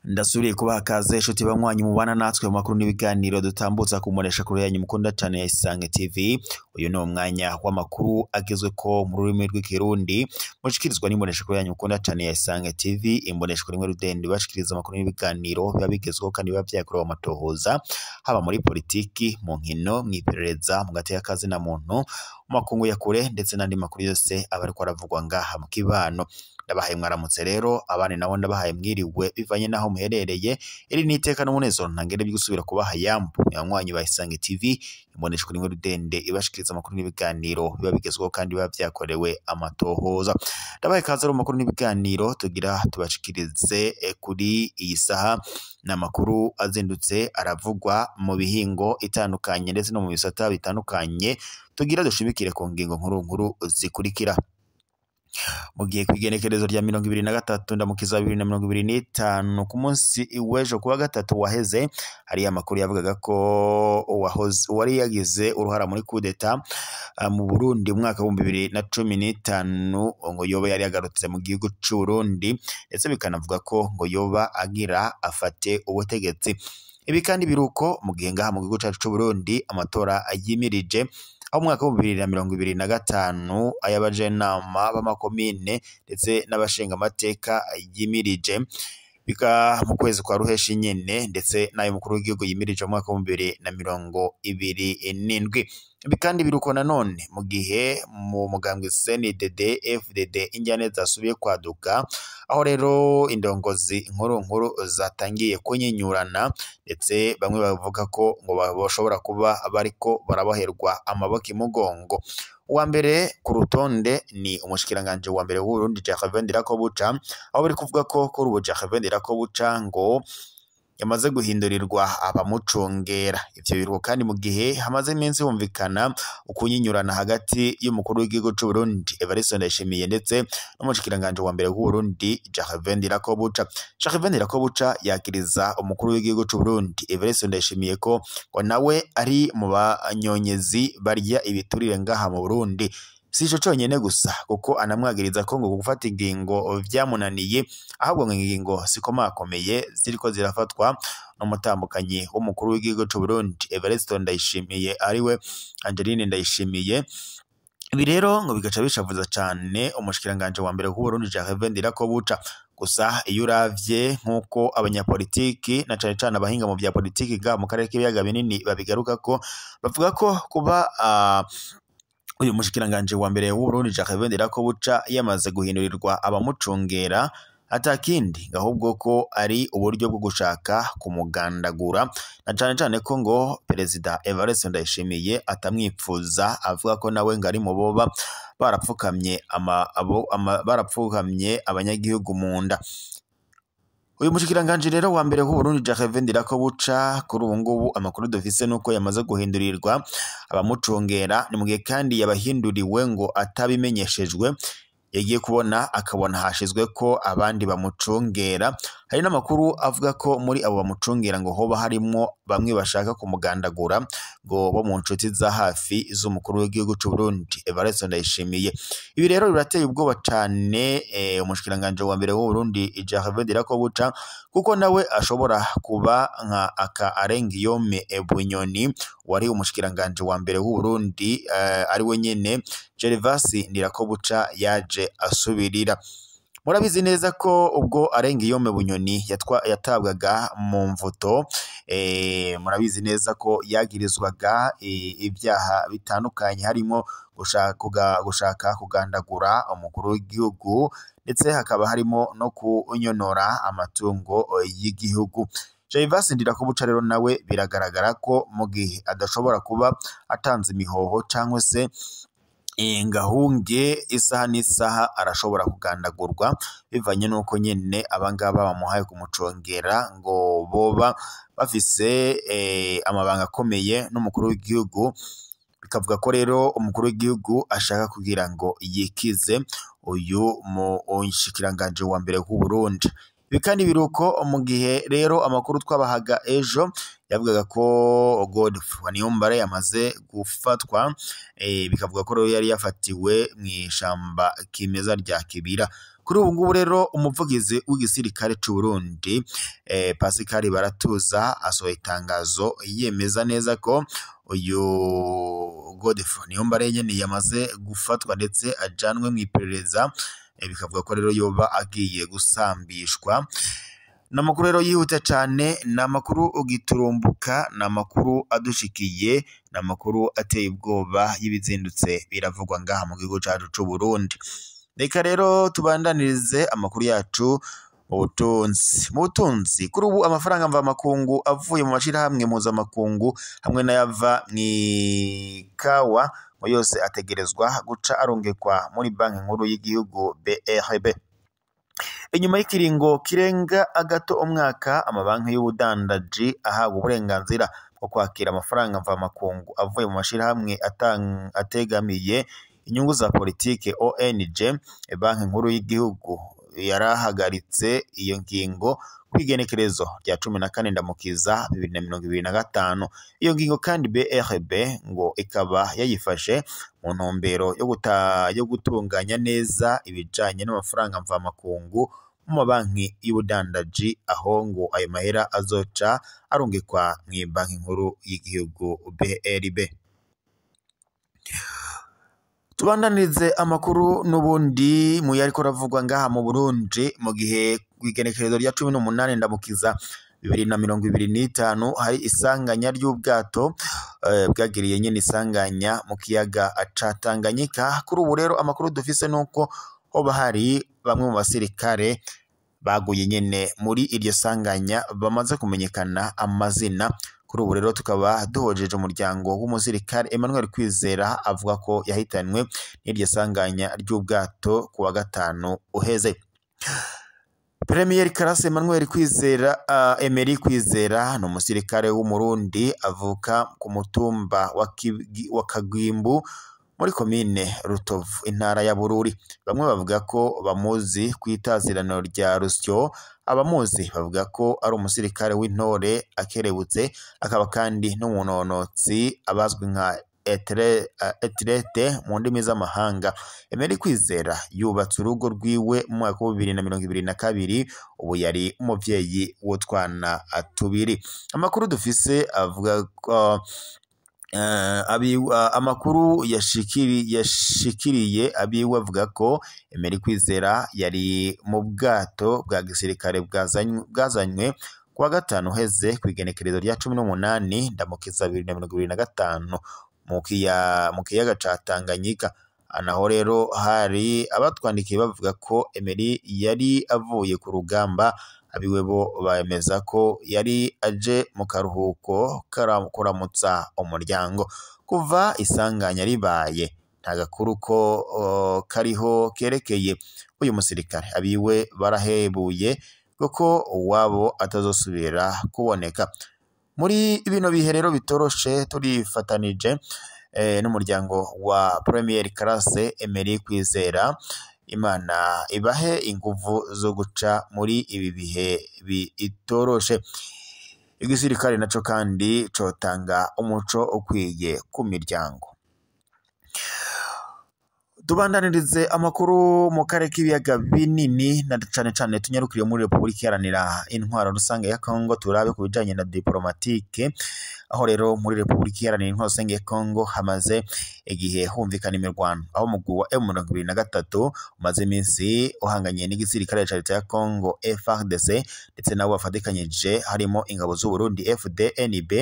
Ndasubiriye kubaha kaze inshuti banywanyi mubana natwe mu makuru n'ibiganiro dutambutsa kumuresha kure yanyu mukunda cyane ya Isange TV. Uyu ni umwanya w'amakuru agezweko mu rurimi rw'ikirundi mushikirizwa n'imbonesha kure yanyu mukunda cyane ya Isange TV, imbonesha kure rudende bashikiriza amakuru n'ibiganiro biba bigezweho kandi biba vyakorewe amatohoza, haba muri politiki, mu nkino, mw'iperereza, mu gateka kazina muntu, mu makungu ya kure ndetse n'andi makuru yose aba ariko aravugwa ngaha mu kibano. Ndabahaye mwaramutse rero, abandi nabo ndabahaye mwiriwe bivanye naho muherereye. Iri ni iteka n'umunezero ntangere byo gusubira kubaha yambu nyanywanyi ba Isange TV, imbonesha kuri rudende ibashikiriza amakuru n'ibiganiro biba bigezweho kandi biba vyakorewe amatohoza. Ndabahaye kaze mu makuru n'ibiganiro tugira tubashikirize kuri iyi saha n'amakuru azindutse aravugwa mu bihingo itandukanye ndetse no mu bisata bitandukanye, tugira dushimikire ku ngingo nkuru nkuru zikurikira. Mu gihe kw'igenekerezo rya 2023 ndamukiza 2025 ku munsi w'ejo kuwa gatatu waheze, hari amakuru yavugaga ko wari yagize uruhara muri kudeta mu Burundi mu mwaka wa 2015 ngo yoba yari yagarutse mu gihugu c'u Burundi, ndetse bikanavuga ko ngo yoba agira afate ubutegetsi. Ibi kandi biruko mu gihe ngaha mu gihugu cacu c'u Burundi amatora yimirije, aho umwaka wa 2025 ay'abajenama b'amakomine ndetse n'abashingamateka yimirije bika mu kwezi kwa ruheshi nyene, ndetse n'ayo mukuru w'igihugu yimirije mu mwaka wa 2027. Ibi kandi biruko nanone mu gihe mu mugambwe CNDD FDD injyane zasubiye kwaduka, aho rero indongozi nkuru nkuru zatangiye kunyinyurana, ndetse bamwe bavuga ko ngo bashobora kuba bariko baraboherwa amaboko imugongo. Uwa mbere ku rutonde ni umushikiranganje wa mbere w'Uburundi Gervais Ndirakobuca, aho bari kuvuga ko kuri ubu Gervais Ndirakobuca ngo yamaze guhindurirwa abamucungera. Ivyo biruko kandi mu gihe hamaze iminsi humvikana ukunyinyurana hagati y'umukuru w'igihugu c'u Burundi Evariste Ndayishimiye ndetse n'umushikiranganje wa mbere w'Uburundi Gervais Ndirakobuca. Gervais Ndirakobuca yakiriza umukuru w'igihugu c'u Burundi Evariste Ndayishimiye ko ngo nawe ari mu banyonyezi barya ibiturire ngaha mu Burundi. Si ico conyene gusa, kuko anamwagiriza ko ngo gufata ingingo vyamunaniye, ahubwo ngo ingingo zikomakomeye ziriko zirafatwa n'umutambukanyi w'umukuru w'igihugu c'u Burundi Evariste Ndayishimiye ariwe Angeline Ndayishimiye. Ibi rero ngo bigaca bishavuza cane umushikiranganje wa mbere w'Uburundi Gervais Ndirakobuca. Gusa iyo uravye nk'uko abanyapolitiki na cane cane abahinga mu vya politiki ngaha mu karere k'ibiyaga binini babigarukako, bavuga ko kuba uyu mushikiranganje wa mbere w'Uburundi Gervais Ndirakobuca yamaze guhindurirwa abamucungera atakindi ahubwo ko ari uburyo bwo gushaka kumugandagura, na cane cane ko ngo Perezida Evariste Ndayishimiye atamwipfuza, avuga ko nawe ngo ari mu boba barapfukamye barapfukamye abanyagihugu mu nda. Uyu mushikiranganje rero wa mbere w'Uburundi Gervais Ndirakobuca kuri ubu ngubu amakuru dufise nuko yamaze guhindurirwa abamucungera, ni mu gihe kandi yabahinduriwe ngo atabimenyeshejwe, yagiye kubona akabona hashizwe ko abandi bamucungera. Hari n'amakuru avuga ko muri abo bamucungera ngo hoba harimwo bamwe bashaka kumugandagura ngo bo mu nshuti za hafi z'umukuru w'igihugu c'u Burundi Evariste Ndayishimiye. Ibi rero birateye ubwoba cane umushikiranganje wa mbere w'Uburundi Gervais Ndirakobuca, kuko nawe ashobora kuba nka aka Arengiyome Bunyoni wari umushikiranganje wa mbere w'Uburundi, ari we nyene Gervais Ndirakobuca yaje asubirira. Murabizi neza ko ubwo Arengiyome Bunyoni yatabwaga mu mvuto, murabizi neza ko yagirizwaga ibyaha bitandukanye harimo gushaka kugandagura umukuru w'igihugu, ndetse hakaba harimo no kunyonora amatungo y'igihugu. Gervais Ndirakobuca rero nawe biragaragara ko mu gihe adashobora kuba atanze imihoho cyangwa se ngahunge isaha n'isaha arashobora kugandagurwa, bivanye n'uko nyene abangaba bamuhaye kumucongera ngo boba bafise amabanga akomeye n'umukuru w'igihugu. Bikavuga ko rero umukuru w'igihugu ashaka kugira ngo yikize uyu mushikiranganje wa mbere w'u Burundi. Ibi kandi biruko mu gihe rero amakuru twabahaga ejo yavugaga ko Godefroid Niyombare yamaze gufatwa, bikavuga ko rero yari yafatiwe mu ishamba kimeza rya Kibira. Kuri ubu ngubu rero umuvugizi w'igisirikare c'u Burundi Pascal Baratuza asohoye itangazo yemeza neza ko uyu Godefroid Niyombare nyene yamaze gufatwa ndetse ajanwe mu iperereza, bikavuga ko rero yoba agiye gusambishwa. Ni amakuru rero yihuta cane, ni amakuru ugiturumbuka, ni amakuru adushikiye, ni amakuru ateye ubwoba y'ibizindutse biravugwa ngaha mu gihugu cacu c'u Burundi. Reka rero tubandanirize amakuru yacu mu butunzi. Mu butunzi kuri ubu amafaranga mvamakungu avuye mu mashirahamwe mpuzamakungu hamwe n'ayava mw'ikawa ngo yose ategerezwa guca arungikwa muri banki nkuru y'igihugu BRB. Inyuma y'ikiringo kirenga agato umwaka, amabanki y'ubudandaji ahabwa uburenganzira bwo kwakira amafaranga mvamakungu avuye mu mashirahamwe ategamiye inyungu za politike ONG, banki nkuru y'igihugu yarahagaritse iyo ngingo kw'igenekerezo rya 14 Ndamukiza 2025. Iyo ngingo kandi BRB ngo ikaba yayifashe mu ntumbero yo gutunganya neza ibijanye n'amafaranga mvamakungu mu mabanki y'ubudandaji, aho ngo ayo mahera azoca arungikwa mw'ibanki nkuru y'igihugu BRB. Tubandanirize amakuru n'ubundi mu yariko aravugwa ngaha mu Burundi, mu gihe kw'igenekerezo rya 18 Ndamukiza 2025 hari isanganya ry'ubwato bwagiriye nyene isanganya mu kiyaga ca Tanganyika. Kuri ubu rero amakuru dufise nuko hoba hari bamwe mu basirikare baguye nyene muri iryo sanganya bamaze kumenyekana amazina. Kuri ubu rero tukaba duhojeje umuryango w'umusirikare Emmanuel Kwizera avuga ko yahitanwe n'iryo sanganya ry'ubwato ku wa gatanu uheze. Premier Classe Emmanuel Kwizera, Emery Kwizera ni umusirikare w'Umurundi avuka ku mutumba wa Kagwimbu muri komine Rutovu, intara ya Bururi. Bamwe bavuga ko bamuzi kw'itazirano rya Rusyo, abamuzi bavuga ko ari umusirikare w'intore akerebutse, akaba kandi n'umunonotsi abazwi nka etirete mu ndimi z'amahanga. Emery Kwizera yubatse urugo rwiwe mu mwaka wa 2022, ubu yari umuvyeyi w'utwana tubiri. Amakuru dufise avuga ko amakuru yashikiriye abiwe avuga ko Emery Kwizera yari mu bwato bwa gisirikare bwazanywe kuwa gatanu uheze kw'igenekerezo rya 18 Ndamukiza 2025 mu kiyaga ca Tanganyika. Naho rero hari abatwandikiye bavuga ko Emery yari avuye ku rugamba, abiwe bo bemeza ko yari aje mu karuhuko kuramutsa umuryango. Kuva isanganya ribaye nta gakuru ko kariho kerekeye uyu musirikare, abiwe barahebuye kuko uwabo atazosubira kuboneka. Muri bino bihe rero bitoroshe, turifatanije n'umuryango wa Premier Classe Emery Kwizera. Imana ibahe inguvu zo guca muri ibi bihe bitoroshe. Igisirikare naco kandi cotanga umuco ukwiye ku miryango. Tubandanirize amakuru mu karere k'ibiyaga binini, na cane cane tunyarukiriye muri Republika Iharanira Intwaro Rusange ya Kongo, turabe ku bijanye na diplomatike. Aho rero muri Republika Iharanira Intwaro Rusange ya Kongo hamaze igihe humvikana imirwano, aho umugwi wa M23 umaze iminsi uhanganye n'igisirikare ca leta ya Kongo FARDC, ndetse nabo bafatikanyije harimo ingabo z'u Burundi FDNB,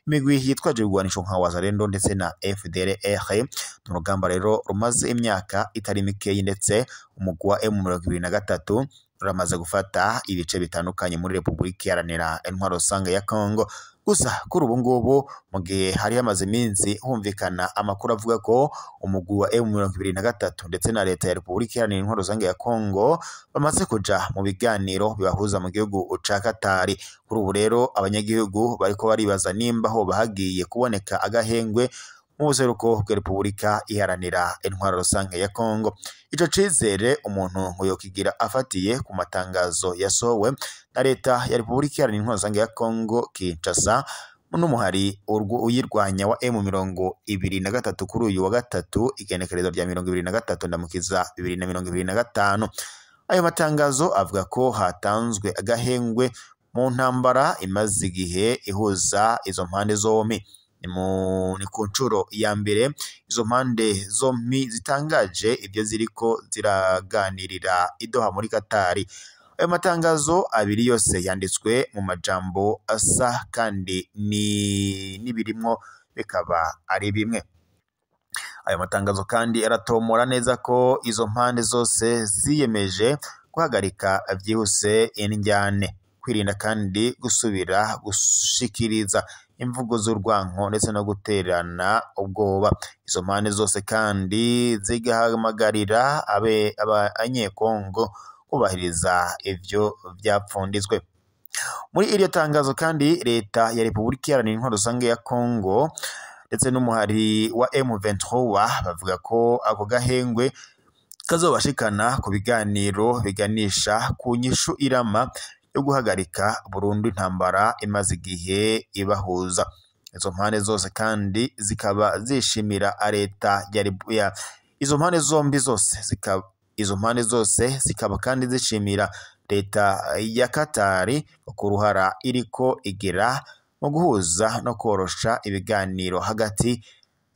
imigwi yitwaje ibigwanisho nka Wazalendo ndetse na FDLR. Ni urugamba rero rumaze imyaka itari mikeyi, ndetse umugwi wa M23 ruramaze gufata ibice bitandukanye muri Republika Iharanira Intwaro Rusange ya Kongo. Gusa kuri ubu ngubu, mu gihe hari hamaze iminsi humvikana amakuru avuga ko umugwi wa M23 ndetse na leta ya Republika Iharanira Intwaro Rusange ya Kongo bamaze kuja mu biganiro bibahuza mu gihugu ca Katari. Kuri ubu rero abanyagihugu bariko baribaza nimba hoba hagiye kuboneka agahengwe mu buseruko bwa Repubulika Iharanira Intwaro Rusange ya Kongo. Ico cizere umuntu ngo yokigira afatiye ku matangazo yasohowe na leta ya Repubulika Iharanira Intwaro Rusange ya Kongo Kinshasa n'umuhari uyirwanya wa M23 kuri uyu wa gatatu igenekerezo rya 23 Ndamukiza 2025. Ayo matangazo avuga ko hatanzwe agahengwe mu ntambara imaze igihe ihuza izo mpande zombi. Ni ku nshuro ya mbere izo mpande zombi zitangaje ibyo ziriko ziraganirira i Doha muri Katari. Ayo matangazo abiri yose yanditswe mu majambo asa kandi n'ibirimwo bikaba ari bimwe. Ayo matangazo kandi aratomora neza ko izo mpande zose ziyemeje guhagarika byihuse indyane, kwirinda kandi gusubira gushikiriza imvugo z'urwanko ndetse no guterana ubwoba. Izo mpande zose kandi zigahamagarira abanyekongo kubahiriza ivyo vyapfunditswe. Muri iryo tangazo kandi leta ya Repubulika Iharanira Intwaro Rusange ya Kongo ndetse n'umuhari wa M23 bavuga ko ako gahengwe kazobashikana ku biganiro biganisha ku nyishu irama yo guhagarika burundu intambara imaze igihe ibahuza. Izo mpande zose kandi zikaba zishimira leta ya izo mpande zombi zose zikaba izo mpande zose zikaba kandi zishimira leta ya Katari ku ruhara iriko igera mu guhuza no korosha ibiganiro hagati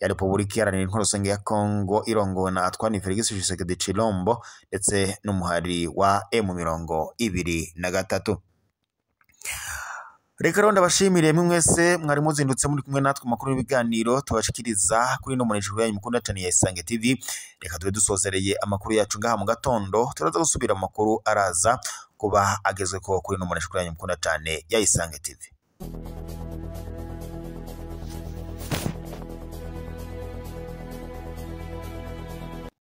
ya Repubulika Iharanira Intwaro Rusange ya Kongo irongowe na Antoine Felix Tshisekedi Tshilombo ndetse n'umuhari wa M23. Reka rero ndabashimire mwe mwese mwari muzindutse muri kumwe natwe makuru y'ibiganiro tubashikiriza kuri ino mbonesha yanyu mukunda cyane ya Isange TV. Reka tube dusozereye amakuru yacu ngaha mu gatondo, turaza gusubira amakuru araza kuba agezweko kuri ino mbonesha yanyu mukunda cyane ya Isange TV.